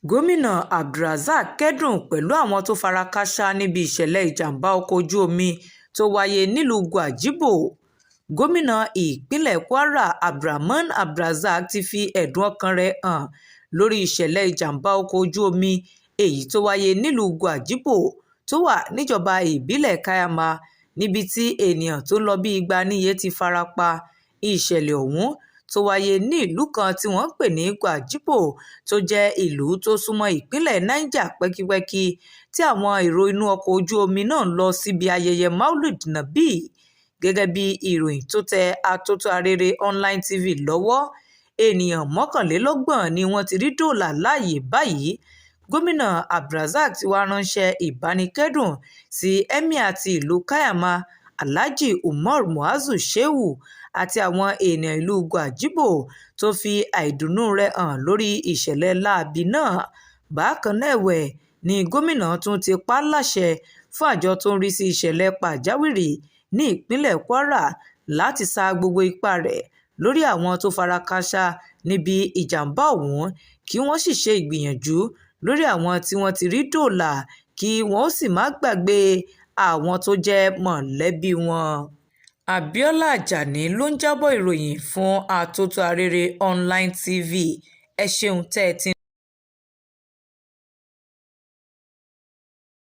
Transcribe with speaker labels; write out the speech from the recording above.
Speaker 1: Gomina AbdulRazaq kẹ́dùn pẹ̀lú àwọn tó fara kááṣá níbi ìṣẹ̀lẹ̀ ìjàm̀bá ọkọ̀ ojú omi tó wáyé nílùú Gwajibo. Gómìnà ìpínlẹ̀ Kwara AbdulRahman AbdulRazaq ti fi ẹ̀dùn ọkàn rẹ̀ hàn lórí ìṣẹ̀lẹ̀ ìjàm̀bá ọkọ̀ ojú omi èyí tó wáyé nílùú Gwajibo tó wà níjọba ìbílẹ̀ Kaiama, níbi tí ènìyàn tó ń lọ bíi igba níye ti fara pa. Ìṣẹ̀lẹ̀ ọ̀hún tó wáyé ní ìlú kan tí wọ́n ń pè ní Gwajibo, tó jẹ́ ìlú tó súnmọ́ ìpínlẹ̀ Niger pẹ́kípẹ́kí, tí àwọn èrò inú ọkọ̀ ojú omi náà ń lọ síbi ayẹyẹ Maulid Nabi. Gẹ́gẹ́ bí ìròyìn tó tẹ Atótó Arére Online TV lọ́wọ́, ènìyàn 31 ni wọ́n ti rí dóòlà láàyè báyìí. Gómìnà AbdulRazaq ti wá ránṣẹ́ ìbánikẹ́dùn sí Emir ti ìlú Kaiama, Alhaji Umar Muazu Shehu, àti àwọn èèyàn ìlú Gwajibo, tó fi àìdùnnú rẹ̀ hàn lórí ìṣẹ̀lẹ̀ láabi náà. Bákan náà ẹ̀wẹ̀ ní gómìnà tún ti pa á láṣẹ fún àjọ tó ń rí sí ìṣẹ̀lẹ̀ pàjáwìrì ní ìpínlẹ̀ Kwara láti sa gbogbo ipá rẹ̀ lórí àwọn tó fara kááṣá níbi ìjàm̀bá ọ̀hún, kí wọ́n sì ṣe ìgbìyànjú lórí àwọn tí wọ́n ti rí dóòlà, kí wọ́n sì má gbàgbé àwọn tó jẹ́ mọ̀lẹ́bí wọn. Abiola Ajani ló ń jábọ̀ ìròyìn fún Atótó Arére Online TV. Ẹ ṣeun tẹ́ ẹ ti